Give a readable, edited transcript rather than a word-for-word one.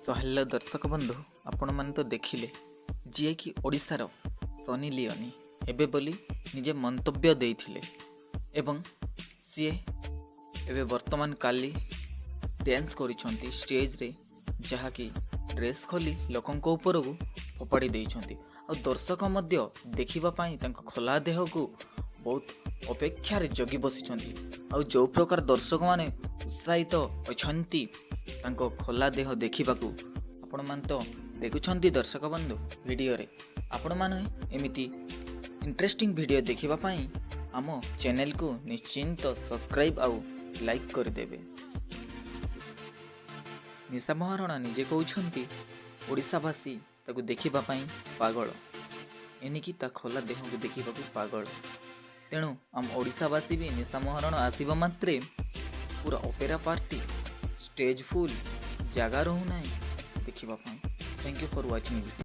Show hello ଦର୍ଶକ ବନ୍ଧୁ, ଆପଣମାନେ ତ ଦେଖିଲେ, ଯିଏକି ଓଡ଼ିଶାର ସନି ଲିଓନି ହେବେ ବୋଲି ନିଜେ ମନ୍ତବ୍ୟ ଦେଇଥିଲେ ଏବଂ ସିଏ ଏବେ ବର୍ତ୍ତମାନ କାଲି ଡ୍ୟାନ୍ସ କରିଛନ୍ତି ଷ୍ଟେଜ୍ରେ, ଯାହାକି ଡ୍ରେସ୍ ଖୋଲି ଲୋକଙ୍କ ଉପରକୁ ଫୋପାଡ଼ି ଦେଇଛନ୍ତି। ଆଉ ଦର୍ଶକ ମଧ୍ୟ ଦେଖିବା ପାଇଁ ତାଙ୍କ ଖୋଲା ଦେହକୁ ବହୁତ ଅପେକ୍ଷାରେ ଜଗି ବସିଛନ୍ତି। ଆଉ ଯେଉଁ ପ୍ରକାର ଦର୍ଶକମାନେ ଉତ୍ସାହିତ ଅଛନ୍ତି ତାଙ୍କ ଖୋଲା ଦେହ ଦେଖିବାକୁ, ଆପଣମାନେ ତ ଦେଖୁଛନ୍ତି। ଦର୍ଶକ ବନ୍ଧୁ, ଭିଡ଼ିଓରେ ଆପଣମାନେ ଏମିତି ଇଣ୍ଟରେଷ୍ଟିଂ ଭିଡ଼ିଓ ଦେଖିବା ପାଇଁ ଆମ ଚ୍ୟାନେଲକୁ ନିଶ୍ଚିନ୍ତ ସବସ୍କ୍ରାଇବ୍ ଆଉ ଲାଇକ୍ କରିଦେବେ। ନିଶା ମହାରଣା ନିଜେ କହୁଛନ୍ତି, ଓଡ଼ିଶାବାସୀ ତାକୁ ଦେଖିବା ପାଇଁ ପାଗଳ, ଏଣିକି ତା ଖୋଲା ଦେହକୁ ଦେଖିବାକୁ ପାଗଳ। ତେଣୁ ଆମ ଓଡ଼ିଶାବାସୀ ବି ନିଶା ମହାରଣା ଆସିବା ମାତ୍ରେ ପୁରା ଅପେରା ପାର୍ଟି, ଷ୍ଟେଜ୍ ଫୁଲ୍, ଜାଗା ରହୁନାହିଁ ଦେଖିବା ପାଇଁ। Thank you for watching video.